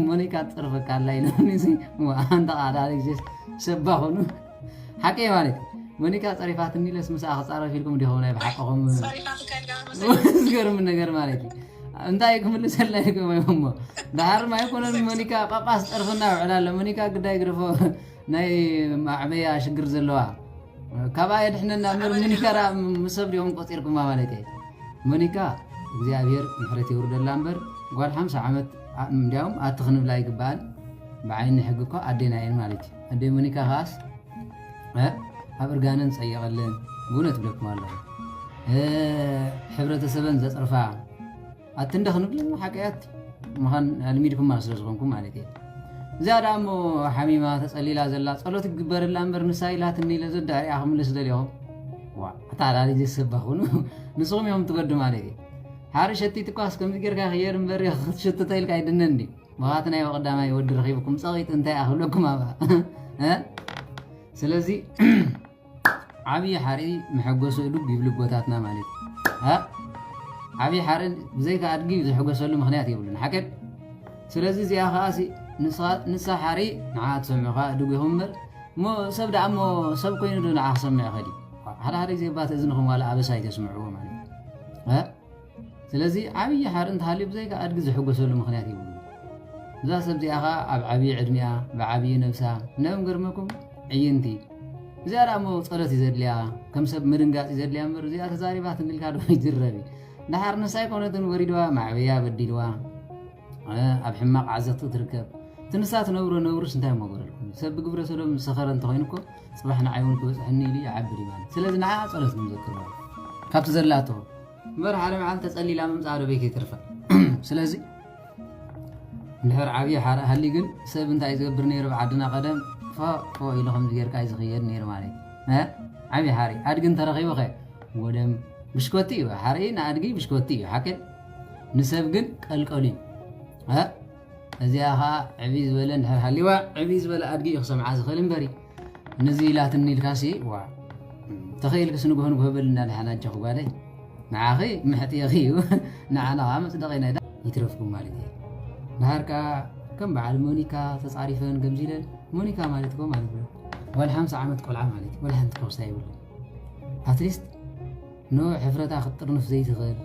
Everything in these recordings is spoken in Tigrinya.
ሞኒካ ትጸርፈካ ኣላ ኢሎምኒ። ኣንታ ቃዳ ጊዜ ሰባ ኾኑ ሓቀይ ማለት እዩ። ሞኒካ ጸሪፋትኒ ኢለስ ምስኣ ክጻረፍ ኢልኩም ዲኹም ናይ ብሓቅኹም? ዝገርም ነገር ማለት እዩ። እንታይ ክምልሰላ ኢልኩም እዮም እሞ? ደሓር ኣይኮነን ሞኒካ ጳጳስ ጸርፍና ውዕላ ኣሎ። ሞኒካ ግዳይ ግደፎ፣ ናይ ማዕበያ ሽግር ዘለዋ። ካብኣ የድሕነና እምበር ሞኒካ ደኣ ምስ ሰብ ዲኹም ቆጺርኩማ ማለት እየ። ሞኒካ እግዚኣብሔር ምሕረት የውርደላ እምበር ጓል ሓምሳ ዓመት፣ ኣ- እንዲያውም ኣቲ ክንብላ ኣይግባኣን። ብዓይኒ ሕጊ እኮ ኣዴና እየን ማለት እዩ። ኣደይ ሞኒካ ከኣስ እ? ኣብ እርጋነን ጸየቐለን። ብእውነት እብለኩም ኣለኹ። እ፣ ሕብረተሰበን ዘጽርፋ ኣቲ እንደ ክንብል ሓቀያት ምዃን ኣልሚድኩማ ስለ ዝኾንኩም ማለት እየ። እዚኣ ደኣ እሞ ሓሚማ ተጸሊላ ዘላ ጸሎት ይግበረላ እምበር ንሳ ኢላትኒ ኢለ ዘዳርያ ክምልስ ደልኹም። ዋ፣ ኣታ ኣላሊ ዘሰባ ኹኑ። ንስኹም እዮም ትገዱ ማለት እዩ። ሓሪ ሸቲት እኳስ ከምዚ ጌርካ ክየር እምበር ክትሸትተ ኢልካ ኣይድነን ድዩ? ብኻትናይ ቀዳማይ ወዲ ረኺብኩም ጸቒጥ እንታይ ኣኽብለኩም ኣብኣ? እ? ስለዚ ዓብዪ ሓርኢ መሐጎሲ እዱግ ይብሉ ኣቦታትና ማለት እዩ። እ? ዓብዪ ሓርኢ ብዘይካ ኣድጊ ዝሕጎሰሉ ምኽንያት የብሉን። ሓቀድ? ስለዚ እዚኣ ኸኣ ሲ ንሳ- ንሳ ሓርኢ ንዓ ትሰምዑኻ እዱግ ኢኹም እምበር እሞ ሰብ ደኣ እሞ ሰብ ኮይኑ ዶ ንዓ ክሰምዕ ይኸዲ? ሓደ ሓደ ግዜ ባት እዝንኹም ዋላ ኣበሳ ኣይተስምዕዎ ማለት እዩ። እ? ስለዚ ዓብዪ ሓርኢ እንተሃልዩ ብዘይካ ኣድጊ ዝሕጎሰሉ ምኽንያት የብሉን። እዛ ሰብ እዚኣ ኸኣ ኣብ ዓብዪ ዕድሚኣ ብዓብዪ ነብሳ ነም ገርመኩም ዕይንቲ። እዚኣ ደኣ እሞ ጸሎት እዩ ዘድልያ፣ ከም ሰብ ምድንጋጽ እዩ ዘድልያ እምበር እዚኣ ተዛሪባ ትንልካ ዶ ይዝረብ እዩ? ደሓር ንሳ ኣይኮነትን ወሪድዋ ማዕበያ በዲልዋ። እ፣ ኣብ ሕማቕ ዓዘቕቲ ትርከብ። እቲ ንሳ ትነብሮ ነብርስ እንታይ እሞ ገረልኩም? ሰብ ብግብረ ሰዶም ዝሰኸረ እንተኾይኑ እኮ ጽባሕ ንዓይ እውን ክበጽሐኒ ኢሉ ይዓብድ እዩ ማለት። ስለዚ ንዓ ጸሎት ንዘክርዋ ካብቲ ዘላቶ እምበር ሓደ መዓልቲ ተጸሊላ ምምጻእ ዶ ቤት ይትርፋ። ስለዚ እንድሕር ዓብዪ ሓርኢ ሃሊ ግን ሰብ እንታይ ዝገብር ነይሩ ብዓድና ቀደም ፎ ፎ ኢሉ ከምዚ ጌርካ እዩ ዝኽየድ ነይሩ ማለት እዩ። እ? ዓብዪ ሓርኢ ኣድጊ እንተረኺቡ ኸ ወደም ብሽኮቲ እዩ። ሓርኢ ንኣድጊ ብሽኮቲ እዩ ሓቀ ንሰብ ግን ቀልቀሉ እዩ። እ? እዚኣ ኸዓ ዕብይ ዝበለ እንድሕር ሃሊዋ ዕብይ ዝበለ ኣድጊ እዩ ክሰምዓ ዝኽእል እምበሪ ንዚ ኢላትኒ ኢልካሲ ዋ ተኸኢልክስ ንግሆ ንግሆ በልና ደሓን ኣጆኺ ጓለይ። ንዓኺ ምሕጥየኺ እዩ ንዓና ኸዓ መፅደቒና ይዳ ይትረፍኩም ማለት እዩ። ድሓር ከኣ ከም በዓል ሞኒካ ተፃሪፈን ገምዚለን ሞኒካ ማለት እኮ ማለት እዩ ጓል ሓምሳ ዓመት ቆልዓ ማለት እዩ። ወላ ሓንቲ ከውሳ የብሉን። ኣትሊስት ኖ ሕፍረታ ክትጥርንፍ ዘይትኽእል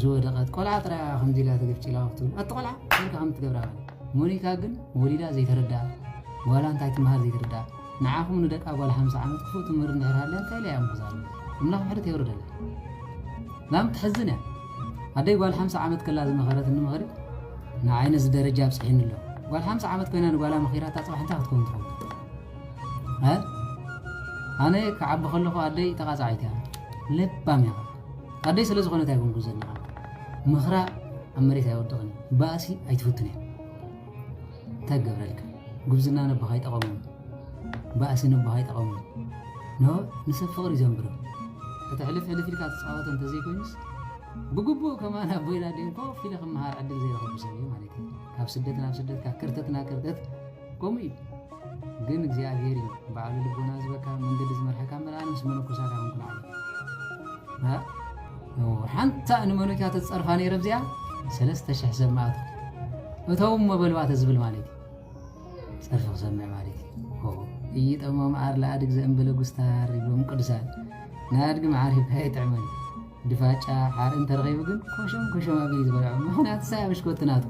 ዝወደቐት ቆልዓ ጥራይ እያ ከምዚ ኢላ ተገፍጭላ ክትብል ኣቲ ቆልዓ ኢልካ ከም ትገብራ ማለት ሞኒካ ግን ወሊዳ ዘይተረዳ ጓላ እንታይ ትመሃር ዘይተረዳ ንዓኹም ንደቃ ጓል ሓምሳ ዓመት ክፉእ ትምህር እንድሕር ሃልያ እንታይ ኢላ እያ ምኽዛሉ ኣምላኽ ምሕረት የውርደላ ናም ትሕዝን እያ ኣደይ ጓል ሓምሳ ዓመት ከላ ዝመኸረት ንምኽሪ ንዓይ ነዚ ደረጃ ኣብፅሒኒ ኣሎ ጓል ሓምሳ ዓመት ኮይና ንጓላ መኺራታ ፅባሕ እንታይ ክትከውን ትኸውን እ? ኣነ ክዓቢ ከለኹ ኣደይ ተቓጻዒት እያ ለባም እያ ኣደይ ስለ ዝኾነት ኣይኮንኩ ዘንኻ ምኽራ ኣብ መሬት ኣይወድቕን ባእሲ ኣይትፍቱን እያ እንታይ ገብረልካ ጉብዝና ነቦኻ ኣይጠቐሙን ባእሲ ነቦኻ ኣይጠቐሙን ኖ ንሰብ ፍቕሪ ዘንብሮ እቲ ሕልፍ ሕልፍ ኢልካ ትፃወቶ እንተዘይኮይኑስ ብግቡእ ከማን ኣቦይና ደን ኮፍ ኢለ ክመሃር ዕድል ዘይረኸቡ ሰብ እዩ ማለት እዩ ካብ ስደት ናብ ስደት ካብ ክርተት ናብ ክርተት ከምኡ እዩ ግን እግዚኣብሔር እዩ ባዕሉ ልቦና ዝበካ መንገዲ ዝመርሐካ እምበር ኣነ ምስ መነኮሳት ኣይኮንኩ ንዓይ ሓንታ ንመኖኪያ ተፀርፋ ነይረ ኣብዚኣ ሰለስተ ሽሕ ሰብ መኣት እቶም እሞ በልዋ ተዝብል ማለት እዩ ፀርፊ ክሰምዕ ማለት እዩ እይጠሞ መዓር ለኣድግ ዘእንበለ ጉስታር ይብሎም ቅዱሳን ንኣድጊ መዓር ሂብካ ይጥዕመን ድፋጫ ሓርኢ እንተረኺቡ ግን ኮሸም ኮሸም ኣቢሉ ዝበልዖ ምኽንያቱ ሳይ ኣብ ሽኮቲ ናቱ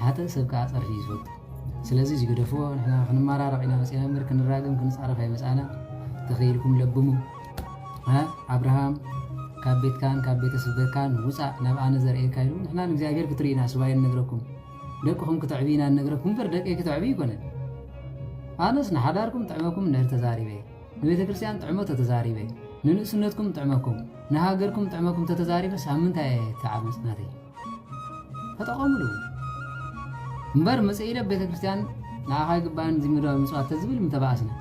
ሓጥእ ሰብ ከዓ ጸርፊ እዩ ዝፈቱ። ስለዚ እዚ ግደፍዎ፣ ንሕና ክንመራረቕ ኢና መጺና እምበር ክንራገም ክንጻረፍ ኣይመጻእናን። ተኸኢልኩም ለብሙ። እ ኣብርሃም ካብ ቤትካን ካብ ቤተሰብካን ውጻእ፣ ናብ ኣነ ዘርእየካ ኢሉ። ንሕና ንእግዚኣብሔር ክትርእዩና ስባይ ንነግረኩም፣ ደቅኹም ክተዕብዩ ኢና ንነግረኩም እምበር ደቀይ ክተዕብዩ ኣይኮነን። ኣነስ ንሓዳርኩም ጥዕመኩም እንድሕር ተዛሪበ፣ ንቤተ ክርስቲያን ጥዕሞ ተተዛሪበ፣ ንንእስነትኩም ጥዕመኩም፣ ንሃገርኩም ጥዕመኩም ተተዛሪበ ሳምንት ኣየ ተዓመጽ ናተይ። ተጠቐምሉ እምበር መፅእ ኢለ ቤተ ክርስቲያን ንዓኻ ይግባን እዚ ምድራዊ ምፅዋት ተዝብል ምተባእስና።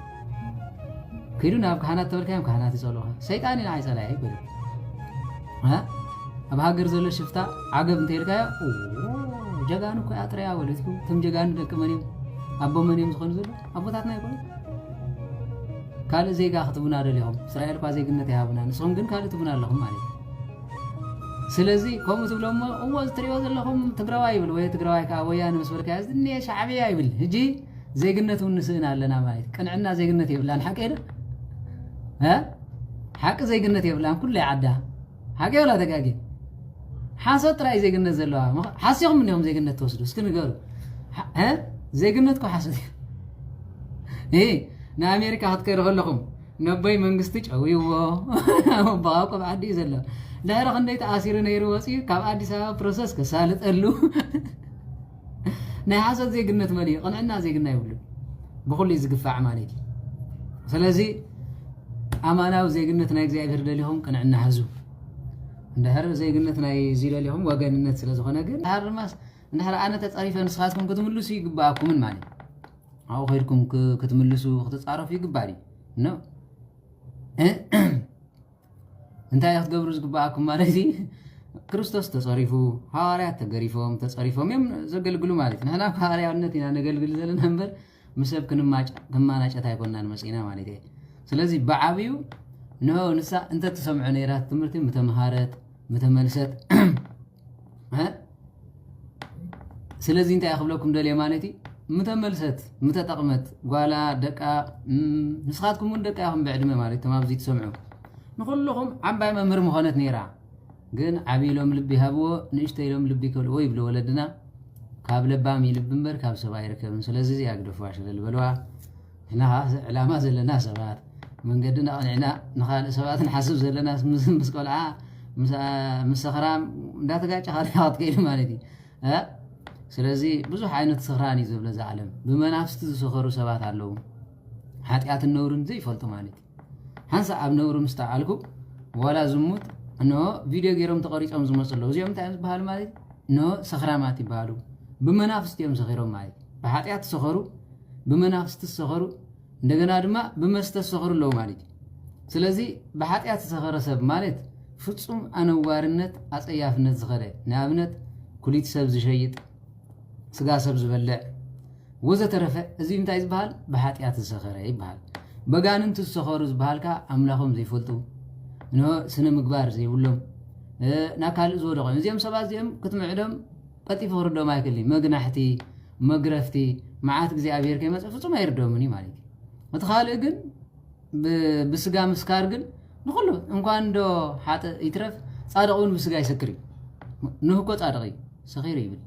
ከይዱ ናብ ካህናት ተበልካዮም ካህናት ይፀልኡኻ። ሰይጣን እዩ ንዓይ ፀላኢ ይበሉ። እ? ኣብ ሃገር ዘሎ ሽፍታ ዓገብ እንተይልካዮ ጀጋኑ እኮ ኣጥረያ ወለትኩ። እቶም ጀጋኑ ደቂ መን እዮም? ኣቦ መን እዮም ዝኾኑ ዘሎ? ኣቦታትና ይኮኑ። ካልእ ዜጋ ክትቡና ደሊኹም። እስራኤል እኳ ዜግነት ይሃቡና። ንስኹም ግን ካልእ ትቡና ኣለኹም ማለት እዩ። ስለዚ ከምኡ ትብሎ እሞ፣ እዎ፣ እዚ ትሪኦ ዘለኹም ትግራዋይ ይብል፣ ወይ ትግራዋይ ከዓ ወያነ ምስ በልካዮ፣ እዚ እኒአ ሻዕብያ ይብል። ሕጂ ዜግነት እውን ንስእን ኣለና ማለት እዩ። ቅንዕና ዜግነት የብላን፣ ሓቂ የለ? እ? ሓቂ ዜግነት የብላን፣ ኩሉ ዓዳ። ሓቂ ወላ ተጋጌ? ሓሶት ጥራይ ዜግነት ዘለዋ። ምኽ-፣ ሓሲኹም እንዲኹም ዜግነት ትወስዱ? እስኪ ንገሩ። ሓ-፣ እ? ዜግነት እኮ ሓሶት እዩ። እ፣ ንኣሜሪካ ክትከዱ ከለኹም፣ ነቦይ መንግስቲ ጨውይዎ፣ ኣቦኻ እኮ ኣብ ዓዲ እዩ ዘሎ። ድሕሪ ክንደይ ተኣሲሩ ነይሩ ወፂኡ፣ ካብ ኣዲስ ኣበባ ፕሮሰስ ከሳልጠሉ። ናይ ሓሶት ዜግነት መሊኡ፣ ቅንዕና ዜግና የብሉን። ብኹሉ እዩ ዝግፋዕ ማለት እዩ። ስለዚ ኣማናዊ ዜግነት ናይ እግዚኣብሔር ደሊኹም ቅንዕና ሓዙ። እንድሕር ዜግነት ናይ እዚ ደሊኹም ወገንነት ስለ ዝኾነ ግን፣ ድሓር ድማስ እንድሕር ኣነ ተጸሪፈ ንስኻትኩም ክትምልሱ ይግብኣኩምን ማለት እዩ። ኣብኡ ከይድኩም ክ-፣ ክትምልሱ፣ ክትጻረፉ ይግባእ ድዩ? ኖ። እንታይ ክትገብሩ ዝግብኣኩም ማለት እዩ? ክርስቶስ ተጸሪፉ፣ ሃዋርያት ተገሪፎም፣ ተጸሪፎም እዮም ዘገልግሉ ማለት እዩ። ንሕና እኮ ሃዋርያውነት ኢና ነገልግል ዘለና እምበር፣ ምስ ሰብ ክንማጭ-፣ ክንማናጨት ኣይኮንናን መጺእና ማለት እየ። ስለዚ ብዓብዩ፣ ንሆ ንሳ እንተትሰምዖ ነይራ ትምህርቲ ምተምሃረት፣ ምተመልሰት፣ እ? ስለዚ እንታይ ክብለኩም ደልየ ማለት እዩ፣ ምተመልሰት፣ ምተጠቕመት፣ ጓላ፣ ደቃ፣ እም፣ ንስኻትኩም እውን ደቃ ኢኹም ብዕድመ ማለት፣ እቶም ኣብዚ ትሰምዑ። ንኹልኹም ዓባይ መምህር ምኾነት ነይራ። ግን ዓብዪ ኢሎም ልቢ ይሃብዎ፣ ንእሽተይ ኢሎም ልቢ ይከልእዎ ይብሉ ወለድና። ካብ ለባም ይልቢ እምበር ካብ ሰብ ኣይርከብን። ስለዚ እዚኣ ግደፍዋ፣ ሸለል በልዋ። ንሕና ኸዓ ዕላማ ዘለና ሰባት፣ መንገድና ኣቕኒዕና ንኻልእ ሰባት ንሓስብ ዘለና ምስ፣ ምስ ቆልዓ፣ ምስ፣ ምስ ሰኽራም እንዳተጋጨኻ ዲኻ ክትከይድ ማለት እዩ። እ? ስለዚ ብዙሕ ዓይነት ስኽራን እዩ ዘሎ እዛ ዓለም። ብመናፍስቲ ዝሰኸሩ ሰባት ኣለዉ። ሓጢኣትን ነውርን ዘይፈልጡ ማለት እዩ። ሓንሳእ ኣብ ነውሪ ምስ ተዓልኩ፣ ዋላ ዝሙት፣ እንሆ ቪድዮ ገይሮም ተቐሪጾም ዝመጹ ኣለዉ። እዚኦም እንታይ እዮም ዝበሃሉ ማለት እዩ? እንሆ ሰኽራማት ይበሃሉ። ብመናፍስቲ እዮም ሰኺሮም ማለት እዩ። ብሓጢኣት ዝሰኸሩ፣ ብመናፍስቲ ዝሰኸሩ፣ እንደገና ድማ ብመስተ ዝሰኸሩ ኣለዉ ማለት እዩ። ስለዚ ብሓጢኣት ዝሰኸረ ሰብ ማለት ፍጹም ኣነዋርነት፣ ኣጸያፍነት ዝኸደ፣ ንኣብነት ኩሊት ሰብ ዝሸይጥ፣ ስጋ ሰብ ዝበልዕ ወዘተረፈ፣ እዚ እንታይ ዝበሃል? ብሓጢኣት ዝሰኸረ ይበሃል። በጋንንቲ ዝሰኸሩ ዝበሃል ከኣ ኣምላኾም ዘይፈልጡ፣ እንሆ ስነ ምግባር ዘይብሎም፣ እ፣ ናብ ካልእ ዝወደቑ እዮም። እዚኦም ሰባት እዚኦም ክትምዕዶም ቀልጢፉ ክርድኦም ኣይክእልን እዩ። መግናሕቲ፣ መግረፍቲ፣ መዓት እግዚኣብሔር ከይመጸ ፍጹም ኣይርድኦምን እዩ ማለት እዩ። እቲ ካልእ ግን ብ-፣ ብስጋ ምስካር ግን ንኹሉ፣ እንኳን ዶ ሓጥእ ይትረፍ፣ ጻድቕ እውን ብስጋ ይሰክር እዩ። ኖህ እኮ ጻድቕ እዩ፣ ሰኺሩ ይብል።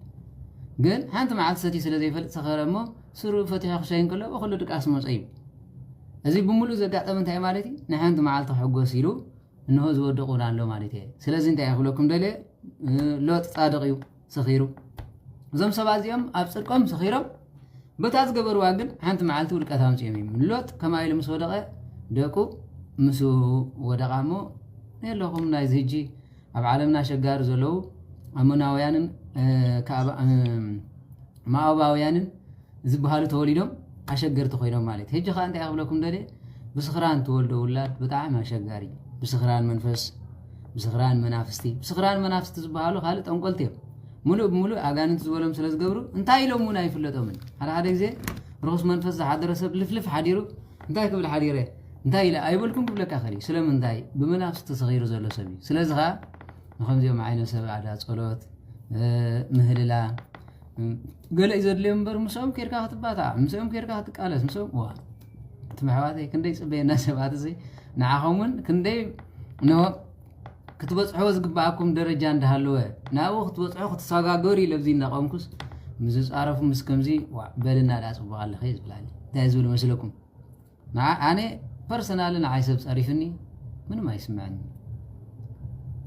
ግን ሓንቲ መዓልቲ ሰትዩ ስለ ዘይፈልጥ ሰኸረ እሞ፣ ስሩ ፈቲሑ ክሸይን ከሎ ብኹሉ ድቃስ መጸ እዩ። እዚ ብምሉእ ዘጋጠመ እንታይ ማለት እዩ? ንሓንቲ መዓልቲ ክሕጎስ ኢሉ እንሆ ዝወደቑ እውን ኣሎ ማለት እየ። ስለዚ እንታይ ክብለኩም ደልየ? እ፣ ሎጥ ጻድቕ እዩ፣ ሰኺሩ። እዞም ሰባት እዚኦም ኣብ ጽድቆም ሰኺሮም፣ በታ ዝገበርዋ ግን ሓንቲ መዓልቲ ውድቀት ኣምጺኦም እዮም። ሎጥ ከማይ ኢሉ ምስ ወደቐ፣ ደቁ ምስ ወደቓ እሞ፣ የለኹም ናይዚ ሕጂ ኣብ ዓለምና ኣሸጋሪ ዘለዉ ኣሞናውያንን፣ እ፣ ከኣባ-፣ እ፣ ሞኣባውያንን ዝበሃሉ ተወሊዶም ኣሸገርቲ ኮይኖም ማለት እዩ። ሕጂ ኸኣ እንታይ ክብለኩም ደልየ? ብስኽራን ትወልዶ ውላድ ብጣዕሚ ኣሸጋሪ። ብስኽራን መንፈስ፣ ብስኽራን መናፍስቲ። ብስኽራን መናፍስቲ ዝበሃሉ ካልእ ጠንቆልቲ እዮም። ሙሉእ ብሙሉእ ኣጋንንቲ ዝበሎም ስለ ዝገብሩ እንታይ ኢሎም እውን ኣይፍለጦምን። ሓደ ሓደ ግዜ ርኹስ መንፈስ ዝሓደረ ሰብ ልፍልፍ ሓዲሩ እንታይ ክብል ሓዲረ? እንታይ ኢለ ኣይበልኩም ክብለካ ይኽእል እዩ። ስለምንታይ? ብመናፍስቲ ተሰኺሩ ዘሎ ሰብ እዩ። ስለዚ ኸኣ ንኸምዚኦም ዓይነት ሰብ ኣዳ ጸሎት፣ እ፣ ምህልላ፣ እ፣ ገለ እዩ ዘድልዮም እምበር ምስኦም ኬድካ ክትባታዕ፣ ምስኦም ኬድካ ክትቃለስ፣ ምስኦም፣ ዋ፣ ትም ኣሕዋተይ፣ ክንደይ ጽበየና ሰባት እዚ፣ ንዓኹም እውን ክንደይ ኖ ክትበጽሕዎ ዝግብኣኩም ደረጃ እንዳሃለወ፣ ናብኡ ክትበጽሑ ክትሰጋገሩ ኢለ ኣብዚ እንዳቆምኩስ፣ ምስ ዝጻረፉ ምስ ከምዚ፣ ዋ፣ በልና ደኣ ጽቡቕ ኣለኺ ዝብላኒ። እንታይ ዝብል መስለኩም? ንዓ-፣ ኣነ ፐርሰናሊ ንዓይ ሰብ ጸሪፍኒ ምንም ኣይስምዐኒ።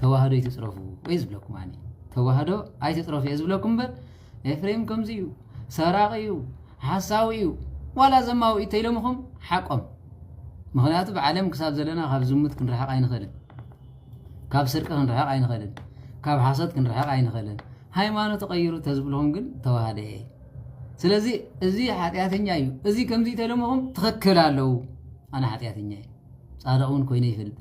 ተዋህዶ ኣይትጽረፉ እየ ዝብለኩም ኣነ። ተዋህዶ ኣይትጽረፉ እየ ዝብለኩም እምበር፣ ኤፍሬም ከምዚ እዩ፣ ሰራቒ እዩ፣ ሓሳዊ እዩ፣ ዋላ ዘማዊ እዩ ተኢሎምኹም ሓቆም። ምኽንያቱ ብዓለም ክሳብ ዘለና ካብ ዝሙት ክንርሕቕ ኣይንኽእልን። ካብ ስርቂ ክንርሕቕ ኣይንኽእልን። ካብ ሓሶት ክንርሕቕ ኣይንኽእልን። ሃይማኖት ቀይሩ ተዝብልኹም ግን ተዋህደ እየ። ስለዚ እዚ ሓጢኣተኛ እዩ፣ እዚ ከምዚ ተለምኹም ትኽክል ኣለዉ። ኣነ ሓጢኣተኛ እየ። ጻድቕ እውን ኮይነ ይፈልጥ።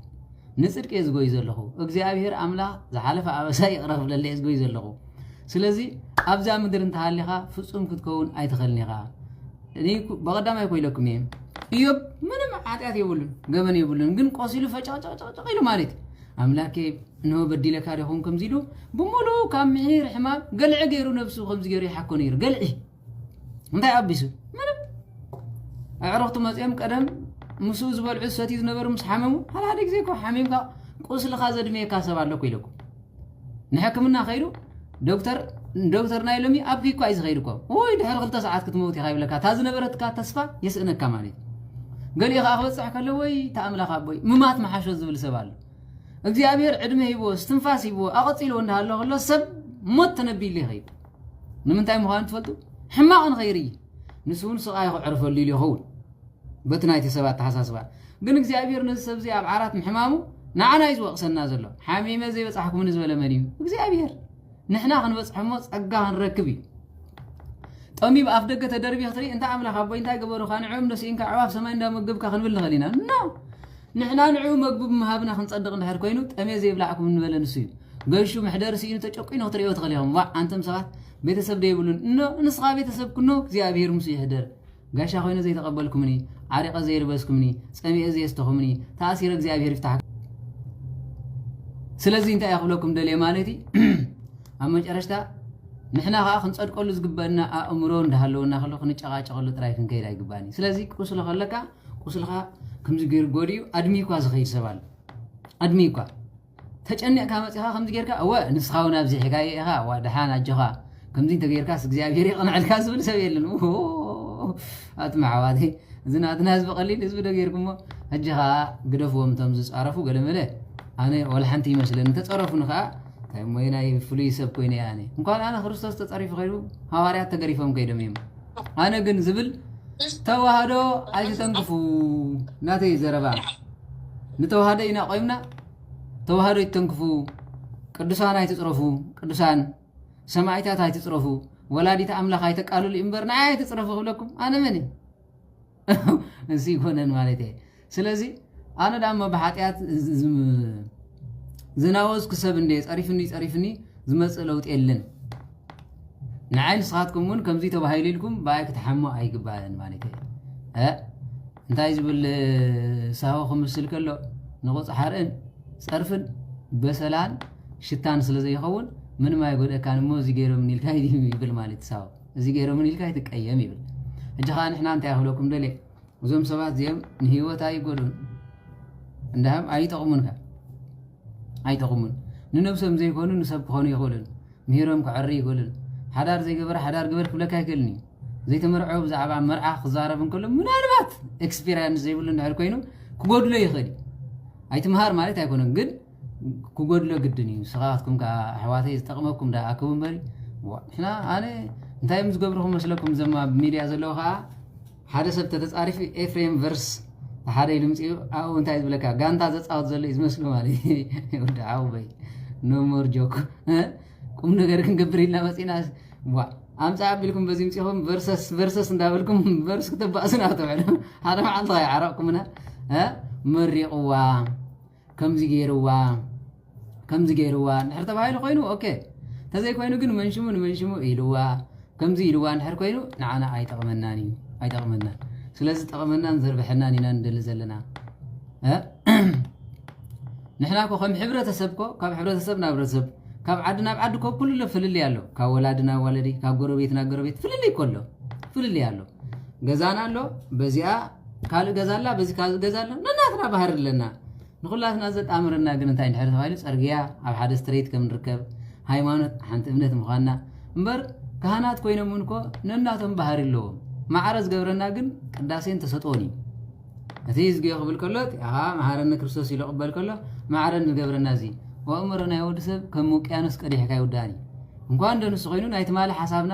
ንጽድቂ እየ ዝጎይ ዘለኹ። እግዚኣብሔር ኣምላኽ ዝሓለፈ ኣበሳ ይቕረ ክብለለይ እየ ዝጎይ ዘለኹ። ስለዚ ኣብዛ ምድሪ እንተሃሊኻ ፍጹም ክትከውን ኣይትኸልን ኢኻ። እኔ እኮ በቀዳማይ እኮ ኢለኩም እየ። ኢዮብ ምንም ሓጢኣት የብሉን፣ ገበን የብሉን፣ ግን ቆሲሉ ፈጨቕጨቕጨቕ ኢሉ ማለት እዩ። ኣምላኬ፣ እንሆ በዲለካ ዲኹም ከምዚ ኢሉ፣ ብምሉእ ካብ ምሒር ሕማም ገልዒ ገይሩ ነብሱ ከምዚ ገይሩ ይሓኮ ነይሩ። ገልዒ እንታይ ኣቢሱ? ምንም። ኣዕሩኽቱ መጺኦም ቀደም ምስኡ ዝበልዑ ዝሰትዩ ዝነበሩ ምስ ሓመሙ፣ ሓደ ሓደ ግዜ እኮ ሓሚምካ ቁስልኻ ዘድመየካ ሰብ ኣሎ እኮ ኢለኩም። ንሕክምና ከይዱ ዶክተር፣ ዶክተር ናይ ሎሚ ኣብኪ እኳ እዩ ዝኸይድ እኮ። ወይ ድሕሪ ክልተ ሰዓት ክትመውት ኢኻ ይብለካ። እታ ዝነበረትካ ተስፋ የስእነካ ማለት እዩ። ገሊኡ ከኣ ክበጽሕ ከሎ ወይ ተኣምላኽ ኣቦይ ምማት መሓሾ ዝብል ሰብ ኣሎ። እግዚኣብሔር ዕድመ ሂብዎ፣ እስትንፋስ ሂብዎ፣ ኣቐጺልዎ እንዳሃሎ ከሎ ሰብ ሞት ተነቢሉ ይኸይድ። ንምንታይ ምዃኑ ትፈልጡ? ሕማቕ ንኸይርኢ። ንሱ እውን ስቓይ ክዕርፈሉ ኢሉ ይኸውን። በቲ ናይቲ ሰብ ኣተሓሳስባ። ግን እግዚኣብሔር ነዚ ሰብ እዚ ኣብ ዓራት ምሕማሙ ንዓና እዩ ዝወቕሰና ዘሎ። ሓሚመ ዘይበጻሕኩምኒ ዝበለ መን እዩ? እግዚኣብሔር። ንሕና ክንበጽሖ እሞ ጸጋ ክንረክብ እዩ። ጠሚብ ኣፍ ደገ ተደርቢ ክትርኢ፣ እንታ ኣምላኽ ኣቦይ እንታይ ገበሩኻ? ንዕኦም ነሲእንካ ኣዕዋፍ ሰማይ እንዳመገብካ ክንብል ንኽእል ኢና። ኖ! ንሕና ንዕኡ መግቢ ብምሃብና ክንጸድቕ እንድሕር ኮይኑ፣ ጠምየ ዘይብላዕኩም እንበለ ንሱ እዩ። ገሹ መሕደሪ ስኢኑ ተጨቂኑ ክትርእዮ ትኽእል ኢኹም። ዋዕ፣ ኣንተም ሰባት ቤተሰብ ዶ የብሉን? እኖ፣ ንስኻ ቤተሰብ ኩኖ እግዚኣብሔር ምስኡ ይሕደር። ጋሻ ኮይነ ዘይተቐበልኩምኒ፣ ዓሪቐ ዘየልበስኩምኒ፣ ጸሚኤ ዘየስተኹምኒ፣ ተኣሲረ እግዚኣብሔር ይፍታሕ። ስለዚ እንታይ እየ ክብለኩም ደልየ ማለት እዩ? ኣብ መጨረሽታ ንሕና ኸዓ ክንጸድቀሉ ዝግበአና ኣእምሮ እንዳሃለወና ከሎ ክንጨቓጨቐሉ ጥራይ ክንከይድ ኣይግባእን እዩ። ስለዚ ቁስሊ ከለካ ቁስልኻ ከምዚ ገይሩ ጎዲኡ ኣድሚኳ ዝኸይድ ሰብ ኣሎ። ኣድሚኳ። ተጨኒቕካ መጺኻ ከምዚ ጌርካ፣ እወ፣ ንስኻ እውን ኣብዚሕካዮ ኢኻ፣ እዋ፣ ደሓን ኣጆኻ፣ ከምዚ እንተጌርካስ እግዚኣብሔር የቕንዐልካ ዝብል ሰብ የለን። ኦ፣ ኣቱም ኣሕዋተይ፣ እዚ ናትና ህዝቢ ቀሊል ህዝቢ ዶ ጌርኩሞ? ሕጂ ኸኣ ግደፍዎም እቶም ዝጻረፉ ገለመለ። ኣነ ወላ ሓንቲ ይመስለኒ፣ እንተጸረፉኒ ኸኣ፣ እንታይ እሞ ናይ ፍሉይ ሰብ ኮይነ እየ ኣነ። እንኳን ኣነ ክርስቶስ ተጸሪፉ ከይዱ፣ ሃዋርያት ተገሪፎም ከይዶም እዮም። ኣነ ግን ዝብል፣ ተዋህዶ ኣይትተንክፉ፣ ናተይ ዘረባ። ንተዋህዶ ኢና ቆይምና፣ ተዋህዶ ኣይትተንክፉ፣ ቅዱሳን ኣይትጽረፉ፣ ቅዱሳን ሰማዕታት ኣይትጽረፉ፣ ወላዲት ኣምላኽ ኣይተቃልሉ እምበር ንዓይ ኣይትጽረፉ ክብለኩም ኣነ መን እየ? እዚ ይኮነን ማለት እየ። ስለዚ ኣነ ዳሞ ብሓጢኣት ዝ-፣ ዝ-፣ ዝናወዝኩ ሰብ እንደ ጸሪፍኒ፣ ጸሪፍኒ ዝመጽእ ለውጢ የለን። ንዓይ ንስኻትኩም እውን ከምዚ ተባሂሉ ኢልኩም ብኣይ ክትሓሙ ኣይግባእን ማለት እየ። እ? እንታይ ዝብል ሳሆ ክምስል ከሎ፣ ንቑጽ ሓርእን ጸርፍን በሰላን ሽታን ስለ ዘይኸውን ምንም ኣይጎድኣካን እሞ፣ እዚ ገይሮምኒ ኢልካ ይብል ማለት ሳሆ። እዚ ገይሮምኒ ኢልካ ኣይትቀየም ይብል። ሕጂ ኸኣ ንሕና እንታይ ክብለኩም ደልየ? እዞም ሰባት እዚኦም ንህይወት ኣይጎድኡን። እንዳሃም ኣይጠቕሙን ከ? ኣይጠቕሙን። ንነብሶም ዘይኮኑ ንሰብ ክኾኑ ይኽእሉን። ምሂሮም ክዕሪ ይኽእሉን። ሓዳር ዘይገበረ ሓዳር ግበር ክብለካ ኣይክእልን እዩ። ዘይተመርዐወ ብዛዕባ መርዓ ክዛረብ እንከሎ ምናልባት ኤክስፒርያንስ ዘይብሉ እንድሕር ኮይኑ ክጎድሎ ይኽእል እዩ። ኣይትምሃር ማለት ኣይኮነን፣ ግን ክጎድሎ ግድን እዩ። ንስኻትኩም ከኣ ኣሕዋተይ ዝጠቕመኩም ደኣ ኣክቡ እምበሪ። ዋ፣ ንሕና ኣነ እንታይ እዮም ዝገብሩ ክመስለኩም? እዞም ኣብ ሚድያ ዘለዉ ከኣ ሓደ ሰብ ተተጻሪፉ ኤፍሬም ቨርስ ሓደ ኢሉ ምጽኡ ኣብኡ እንታይ ዝብለካ? ጋንታ ዘጻወት ዘሎ እዩ ዝመስሉ ማለት እዩ። ወዲ ዓውበይ፣ no more joke። እ? ቁም ነገር ክንገብር ኢልና መጺና። ዋ፣ ኣምጻ ኣቢልኩም በዚ ምጺኹም ቨርሰስ፣ ቨርሰስ እንዳበልኩም ቨርስ ክተባእሱና ትውዕሉ። ሓደ መዓልቲ ከይዓረቕኩምና። እ? መሪቕዋ፣ ከምዚ ገይርዋ፣ ከምዚ ገይርዋ እንድሕር ተባሂሉ ኮይኑ፣ ኦኬ። እንተዘይኮይኑ ግን መንሽሙ ንመንሽሙ ኢልዋ፣ ከምዚ ኢልዋ እንድሕር ኮይኑ፣ ንዓና ኣይጠቕመናን እዩ፣ ኣይጠቕመናን። ስለዚ ጠቕመናን ዘርብሐናን ኢና ንደሊ ዘለና። እ? ንሕና እኮ ከም ሕብረተሰብ እኮ፣ ካብ ሕብረተሰብ ናብ ሕብረተሰብ፣ ካብ ዓዲ ናብ ዓዲ እኮ ኩሉ ፍልልይ ኣሎ። ካብ ወላዲ ናብ ወለዲ፣ ካብ ጎረቤት ናብ ጎረቤት ፍልልይ እኮ ኣሎ። ፍልልይ ኣሎ። ገዛና ኣሎ፣ በዚኣ ካልእ ገዛ ኣላ፣ በዚ ካልእ ገዛ ኣሎ። ነናትና ባህሪ ኣለና። ንኹላትና ዘጣምረና ግን እንታይ እንድሕር ተባሂሉ፣ ጸርግያ ኣብ ሓደ ስትሬት ከም ንርከብ፣ ሃይማኖት ሓንቲ እምነት ምዃንና። እምበር ካህናት ኮይኖም እውን እኮ ነናቶም ባህሪ ኣለዎም። ማዕረ ዝገብረና ግን ቅዳሴን ተሰጥኦን እዩ። እቲ ዝግዮ ክብል ከሎ፣ ኣኻ መሃረኒ ክርስቶስ ኢሉ ክበል ከሎ፣ ማዕረ ዝገብረና እዚ። ወእምሮ ናይ ወዲ ሰብ ከም ውቅያኖስ ቀዲሕካ ይውዳእን እዩ። እንኳን ዶ ንሱ ኮይኑ ናይ ትማሊ ሓሳብና፣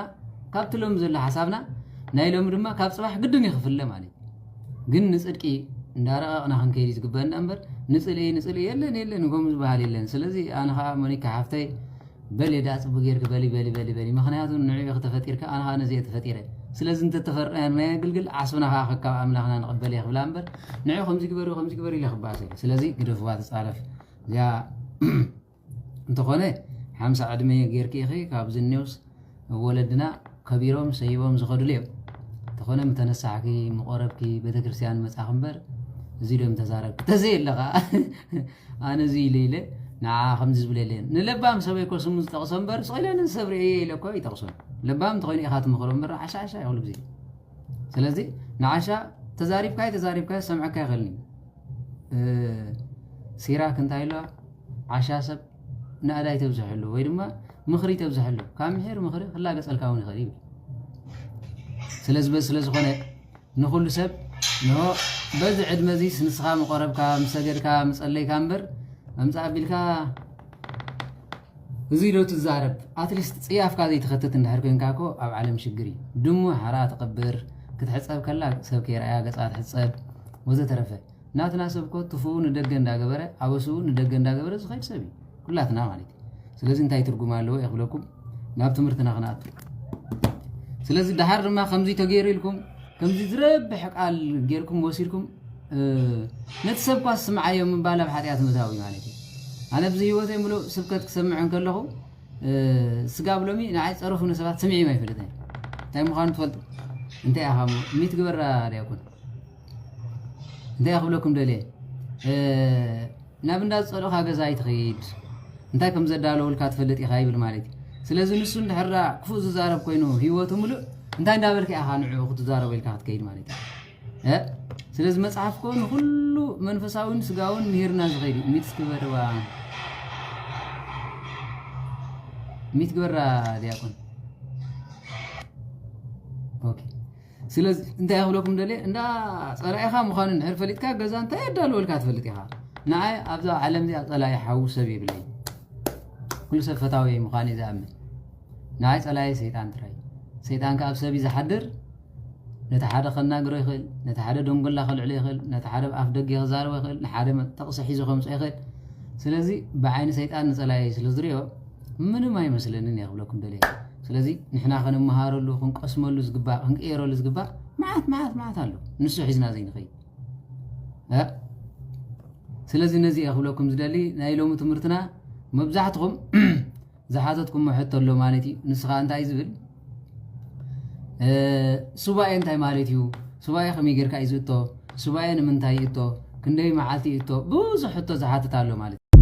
ካብቲ ሎሚ ዘሎ ሓሳብና፣ ናይ ሎሚ ድማ ካብ ጽባሕ ግድን እዩ ክፍለ ማለት እዩ። ግን ንጽድቂ እንዳረቐቕና ክንከይድ እዩ ዝግበአና እምበር፣ ንጽልኢ፣ ንጽልኢ የለን፣ የለን፣ ከምኡ ዝበሃል የለን። ስለዚ ኣነ ኸኣ ሞኒካ ሓፍተይ፣ በሊ ደኣ ጽቡቕ ጌርኪ በሊ፣ በሊ፣ በሊ፣ በሊ። ምኽንያቱ ንዕኡ ኢኺ ተፈጢርካ፣ ኣነ ኸኣ ነዚ እየ ተፈጢረ። ስለዚ እንተተፈርናዮ ግልግል ዓስብና ኸኣ ከካብ ኣምላኽና ንቕበል እየ ክብላ እምበር፣ ንዕኡ ከምዚ ግበሪ፣ ከምዚ ግበሪ ኢለ ክበኣስ እየ። ስለዚ ግደፍዋ ትጻረፍ። እዚኣ እንተኾነ፣ ሓምሳ ዕድመ ጌርኪ ኢኺ፣ ካብዚ እኒኦስ ወለድና ከቢሮም ሰይቦም ዝኸዱሉ እዮም። እንተኾነ፣ ምተነሳሕኪ፣ ምቆረብኪ፣ ቤተክርስትያን መጻኺ እምበር፣ እዚ ዶ ተዛረብ ተዘይ ኣለኻ ኣነ እዚ ኢለ ኢለ ንዓ ከምዚ ዝብለ የለን። ንለባም ሰበይ እኮ ስሙ ዝጠቕሶ እምበር ስቕ ኢለ ንሰብ ርእየ ኢለ እኮ ይጠቕሶ። ለባም እንተኾይኑ ኢኻ ትምኽሮ እምበር ዓሻ ዓሻ ይኹሉ ግዜ። ስለዚ ንዓሻ ተዛሪብካዮ ተዛሪብካዮ ሰምዐካ ይኽእልኒ። ሲራክ እንታይ ኢልዋ? ዓሻ ሰብ ናእዳ ይተብዝሐሉ ወይ ድማ ምኽሪ ይተብዝሐሉ ካብ ምሒር ምኽሪ ክላገጸልካ እውን ይኽእል ይብል። ስለዚ በዚ ስለ ዝኾነ ንኹሉ ሰብ ንሆ በዚ ዕድመ እዚስ ንስኻ ምቆረብካ ምሰገድካ ምጸለይካ እምበር መምጻእ ኣቢልካ እዚ ዶ ትዛረብ ኣትሊስት ጽያፍካ ዘይትኸትት እንድሕር ኮንካ እኮ ኣብ ዓለም ሽግር እዩ። ድሙ ሓራ ትቐብር ክትሕጸብ ከላ ሰብ ከይረኣያ ገጻ ትሕጸብ ወዘተረፈ ናትና ሰብ እኮ ትፉኡ ንደገ እንዳገበረ ኣበስኡ ንደገ እንዳገበረ ዝኸይድ ሰብ እዩ ኩላትና ማለት እዩ። ስለዚ እንታይ ትርጉም ኣለዎ እየ ክብለኩም ናብ ትምህርትና ክንኣቱ። ስለዚ ደሓር ድማ ከምዚ ተገይሩ ኢልኩም ከምዚ ዝረብሕ ቃል ጌርኩም ወሲድኩም ነቲ ሰብ ኳ ስምዓዮ ምባል ኣብ ሓጢኣት ምእታው እዩ ማለት እዩ። ኣነ ብዚ ህይወተይ ምሉእ ስብከት ክሰምዕ እንከለኹ ስጋብ ሎሚ ንዓይ ፀረፉ ንሰባት ስምዒም ኣይፈልጥን። እንታይ ምዃኑ ትፈልጡ? እንታይ ኢኻ ሚት ግበራ ዲያቆን እንታይ ክብለኩም ደልየ ናብ እንዳ ዝፀልኦኻ ገዛ ኣይትኸይድ እንታይ ከም ዘዳለውልካ ትፈልጥ ኢኻ ይብል ማለት እዩ። ስለዚ ንሱ እንድሕር ክፉእ ዝዛረብ ኮይኑ ህይወቱ ምሉእ እንታይ እንዳበልካ ኢኻ ንዕኡ ክትዛረቦ ኢልካ ክትከይድ ማለት እዩ። ስለዚ መፅሓፍ ኮ ንኩሉ መንፈሳዊን ስጋውን ምሂርና ዝኸይድ እዩ። ሚት እስኪ በርዋ ሚት ግበራ ዲያቆን ኦኬ። ስለዚ እንታይ ክብለኩም ደልየ እንዳ ፀላኢኻ ምዃኑ እንድሕር ፈሊጥካ ገዛ እንታይ ኣዳለወልካ ትፈልጥ ኢኻ። ንዓይ ኣብዛ ዓለም እዚኣ ፀላኢ ሓዊ ሰብ የብለይ። ኩሉ ሰብ ፈታዊ ምዃኑ እዩ ዝኣምን። ንዓይ ፀላኢ ሰይጣን ጥራይ። ሰይጣን ከኣ ኣብ ሰብ እዩ ዝሓድር። ነቲ ሓደ ከናግሮ ይኽእል፣ ነቲ ሓደ ደንጎላ ከልዕሎ ይኽእል፣ ነቲ ሓደ ኣፍ ደገ ክዛረቦ ይኽእል፣ ንሓደ ጠቕሲ ሒዙ ከምፅኦ ይኽእል። ስለዚ ብዓይኒ ሰይጣን ንፀላኢ ስለ ዝሪኦ ምንም ኣይመስለንን እየ ክብለኩም ደልየ። ስለዚ ንሕና ክንመሃረሉ ክንቀስመሉ ዝግባእ ክንቅየረሉ ዝግባእ መዓት መዓት መዓት ኣሎ ንሱ ሒዝና ዘይንኸይድ። ስለዚ ነዚ እየ ክብለኩም ዝደሊ ናይ ሎሚ ትምህርትና መብዛሕትኹም ዝሓተትኩሞ ሕቶ ኣሎ ማለት እዩ። ንስኻ እንታይ ዝብል ሱባኤ እንታይ ማለት እዩ? ሱባኤ ከመይ ጌርካ እዩ ዝእቶ? ሱባኤ ንምንታይ ይእቶ? ክንደይ መዓልቲ ይእቶ? ብዙሕ ሕቶ ዝሓትት ኣሎ ማለት እዩ።